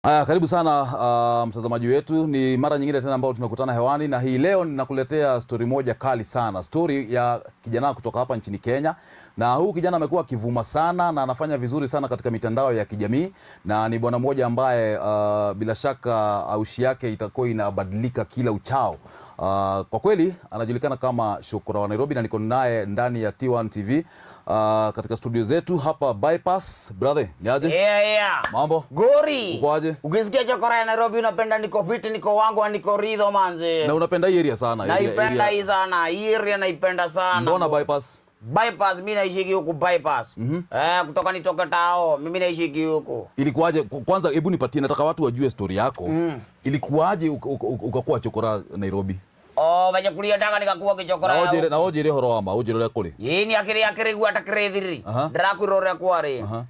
Haya, karibu sana mtazamaji wetu, ni mara nyingine tena ambao tunakutana hewani, na hii leo ninakuletea stori moja kali sana, stori ya kijana kutoka hapa nchini Kenya. Na huu kijana amekuwa akivuma sana na anafanya vizuri sana katika mitandao ya kijamii, na ni bwana mmoja ambaye bila shaka aushi yake itakuwa inabadilika kila uchao. Kwa kweli anajulikana kama Shukura wa Nairobi, na niko naye ndani ya T1 TV katika studio zetu hapa Bypass. Brother, niaje? Yeah. Mambo? Gori. Uko aje? Ukisikia chokora ya Nairobi unapenda niko fiti, niko wangu, niko ridho manze. Na unapenda hii area sana. Naipenda hii sana. Hii area naipenda sana. Mbona Bypass? Bypass, mimi naishiki huku Bypass. Eh, kutoka nitoke tao, mimi naishiki huku. Ilikuwaje? Kwanza hebu nipatie, nataka watu wajue story yako. Ilikuwaje ukakuwa chokora Nairobi? Oh, venye kuliendaga nikakuwa kichokora. Na ojire horo wa ma, ojire ũrĩa kũrĩ. Yini akiri akiri gwa atakiri thiri. Aha. Ndirakwira uria kwari. Aha.